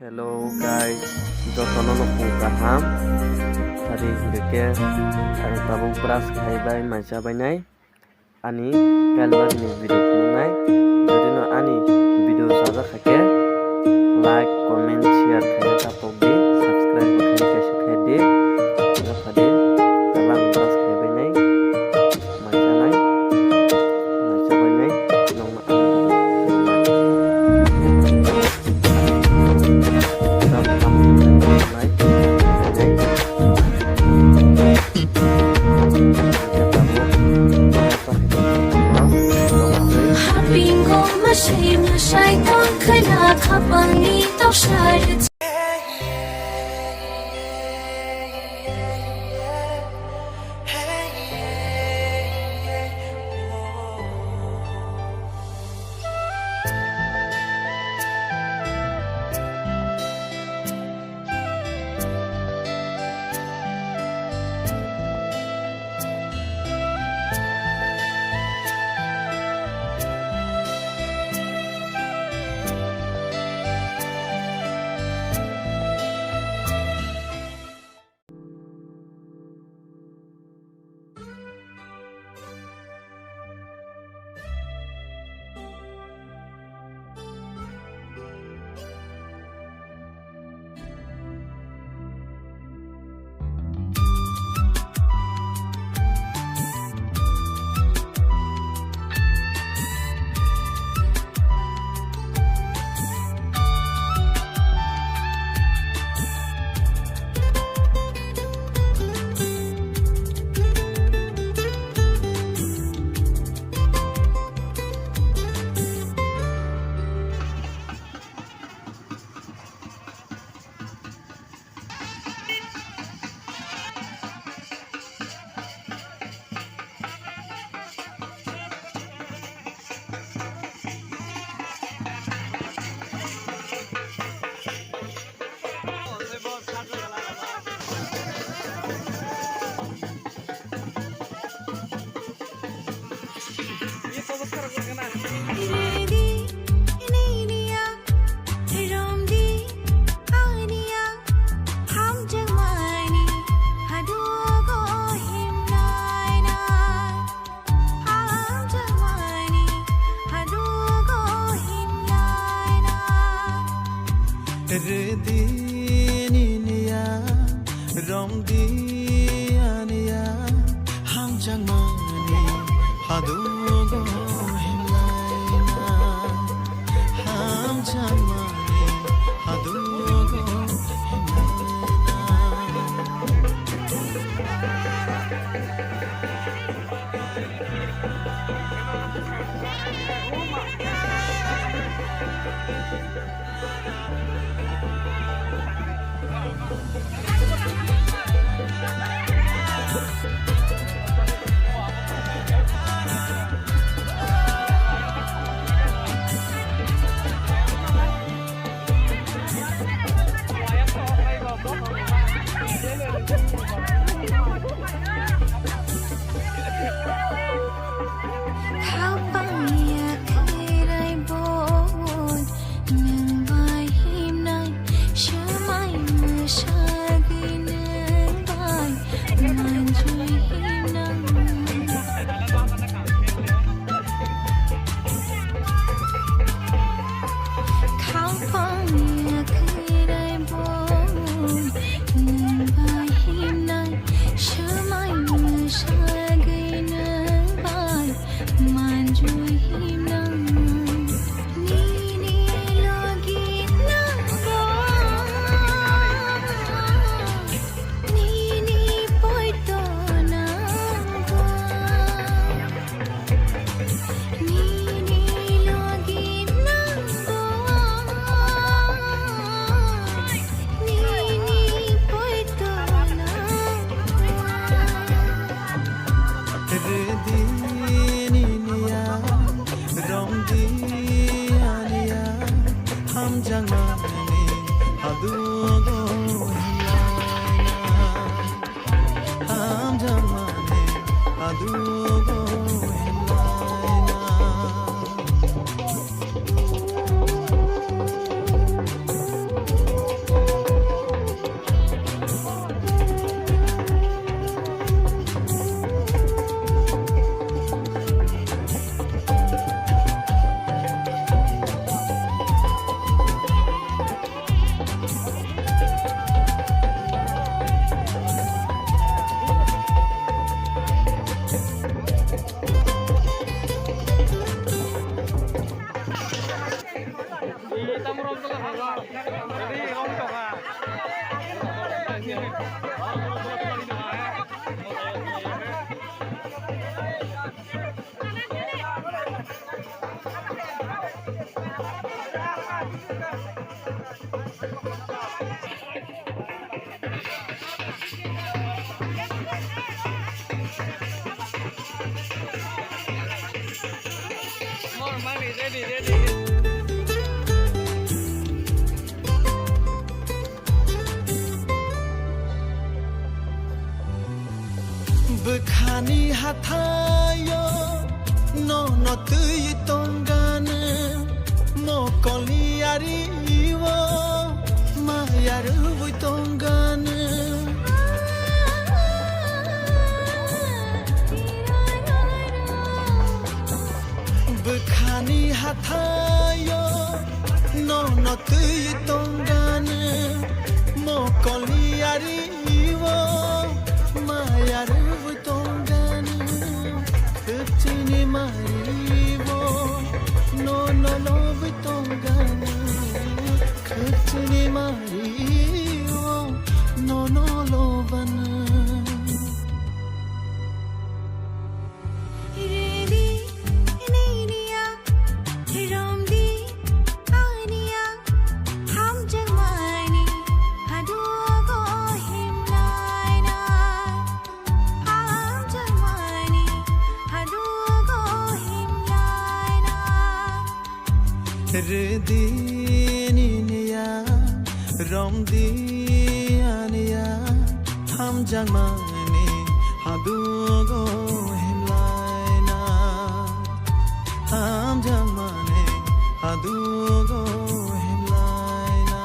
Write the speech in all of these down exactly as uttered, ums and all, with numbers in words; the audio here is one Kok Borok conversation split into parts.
Hello guys, jotono nukung kaham. Hari hingke ang tabuk brush khai bai mai cha bai nai. Ani kalbari ni video phunuknai. Jodi no ani video chajak kha khe like, comment, share khai tapok di, subscribe bo khai kaisa khai di. Wngkha di, tabang brush khai bai nai. Mai cha nai. Mai cha bai nai. Nongma. Hapingo masai masai tong khna khapangni toksai. Rwdi nini ya, romdi ani ya, hamjakmani hadugo himlaina, hamjakmani hadugo himlaina. Khapang ya kherai bo nwng bai himnai, swmai mwsagwi nwng bai manjui himnai. Khapang ya kherai bo nwng bai himnai, swmai mwsagwi nwng bai manjui himnai. Nini logi nango, nini poito nango. Nini logi nango, nini poito nango. Rwdi nini ya, romdi ani ya, hamjakmani hadugo himlaina. Hamjakmani hadugo himlaina. Bwkhani hathaio nono twi tongani, mokolni yario maya rwui tongani. Bwkhani hathaio nono twi tongani, mokolni yario maya rwui tongani. Khwchini mario nono lobwi tongani, khwchini mario nono lobana. Redi, niniya, romdi, aniya, hamjakmani, hadugo himlaina, hamjakmani, hadugo himlaina. Rwdi niniya, romdi aniya, hamjakmani hadugo himlaina, hamjakmani hadugo himlaina.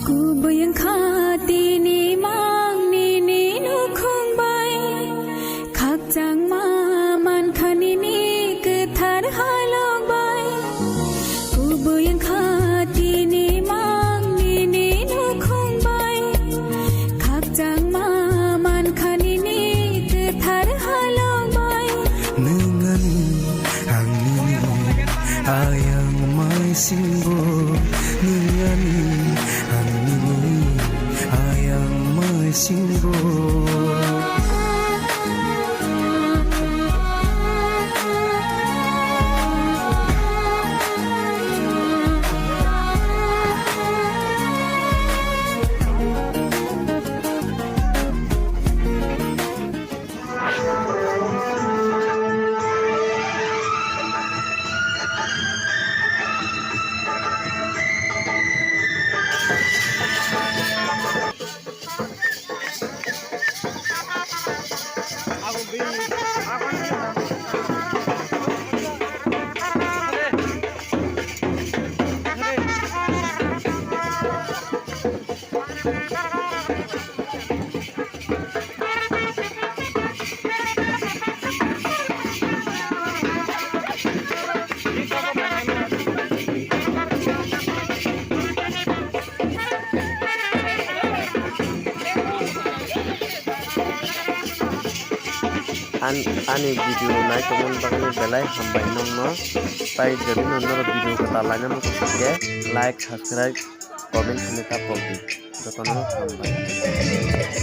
Kubui wngkha tini mang nini nukhung bai, khakchangma mankha nini kwthar halok bai. Kubui wngkha tini mang nini nukhung bai, khakchangma mankha nini kwthar halok bai. Nwng ani, ang nini, ayang mai singbo, nwng ani, ang nini, ayang mai singbo. An-, ani video nai tongmani bagwi belai hambai nokno. Tai jodi no norok video kwtal laina muchung khe like, subscribe, comment khaina ta pokdi. Jotono hambai.